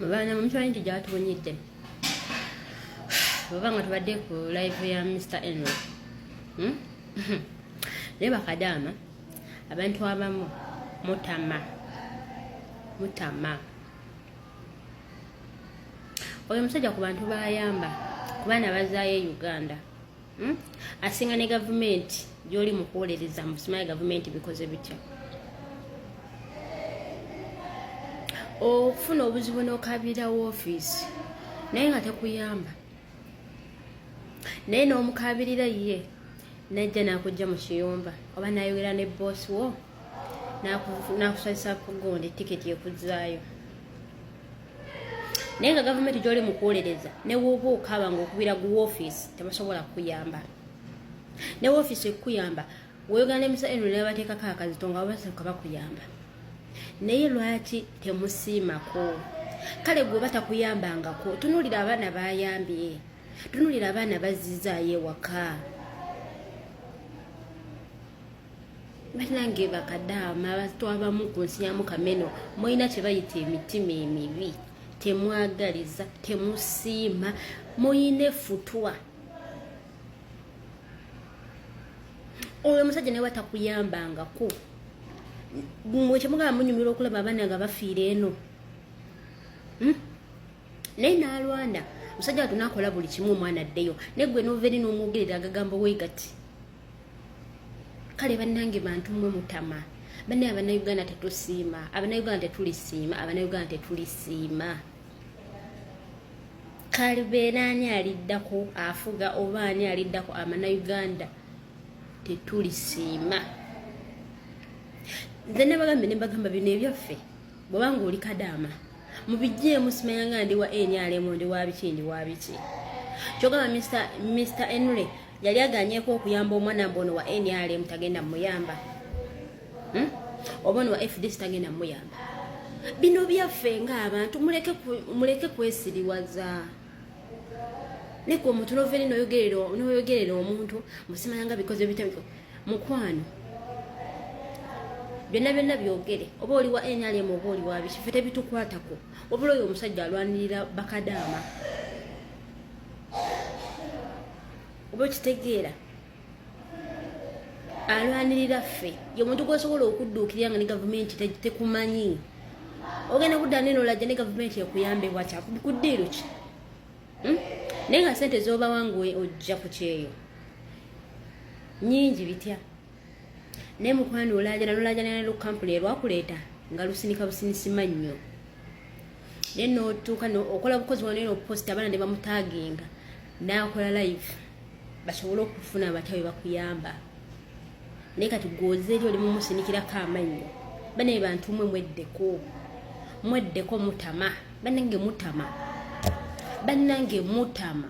Mubaana mukimanyi nti gyatubunyidde oba nga tubadde ku live ya Mr Henry, Naye bakadaama, abantu abamu mutama, mutama. Oyo omusajja ku bantu bayamba ku baana bazaayo e Uganda, Asinga ne gavumenti gyoli mu kuwolereza musimaye gavumenti bikoze bitya okufuna obuzibu n'okabira woofiisi naye nga tekuyamba, naye n'omukabirira ye najja n'akujja mu kiyumba oba n'ayogera ne boosi wo n'akusazisa kugonda etiketi ekuzzaayo. Naye nga gavumenti gyoli mu kuwolereza, ne woba okaaba ng'okubira gu woofiisi, tebasobola kukuyamba. Ne woofiisi ekukuyamba, weyogera nemisa eno nebateekako akazito nga babasooka bakuyamba. Naye lwaki temusiimako? Kale gwe batakuyambangako, tunuulira abaana bayambye, tunuulira abaana bazzizaayo ewaka. Banange bakadaama, abantu abamu ku nsi ya Mukameno mulina kye bayita emitima emibi, temwagaliza, temusiima, muyina effutwa. Oyo omusajja naye watakuyambangako, mwe kyemugamba munyumirwa okulaba abaana nga bafiira eno, Naye n'alwana musajja watu nakola buli kimu omwana addeyo, naye gwe nova eri n'omwogerera agagambo weegati. Kale bannange bantu mwe mutama. Bannaye Abannayuganda tetusiima, Abannayuganda tetulisiima, Abannayuganda tetulisiima. Kalibeera ani aliddako afuga oba ani aliddako, Abannayuganda tetulisiima. Nze nabagambye ne mbagamba, bino ebyaffe bwobanga oli kadaama mubijjeemu, simanya nga ndi wa NRM, ndi wa biki, ndi wa biki. Kyogamba Mr Henry yali aganyeko okuyamba omwana mbu ono wa NRM tagenda muyamba, Oba ono wa FDC tagenda muyamba. Bino byaffe ng'abantu, muleke kwesiriwaza. Neka omuntu noveri noyogerera omuntu musimanya nga bikoze bitya mukwano, byonna byonna byogere, oba oli wa NRM oba oli wa biki, ffe tebitukwatako. Wabula oyo omusajja alwanirira bakadaama, oba okitegeera, alwanirira ffe. Ye omuntu gwosobola okudduukirira nga ne gavumenti tekumanyi. Ogenda kudda neno olajja ne gavumenti ekuyambe bwatya ku ddiiru ki, Naye nga sente zobawa nga ojja ku kyeyo nyingi bitya, naye mukwano olajana nolajana ne lukampuni erwakuleeta nga lusinika businisi mannyo, naye notuuka okola bukozi wano eno post, abaana ne bamutaginga nakola live basobole okufuna abatya bwe bakuyamba. Naye kati gwoze eri oli mumusinikirako amannyo. Banaye bantu mwe mweddeko, mweddeko, mutama. Bannange mutama, bannange mutama.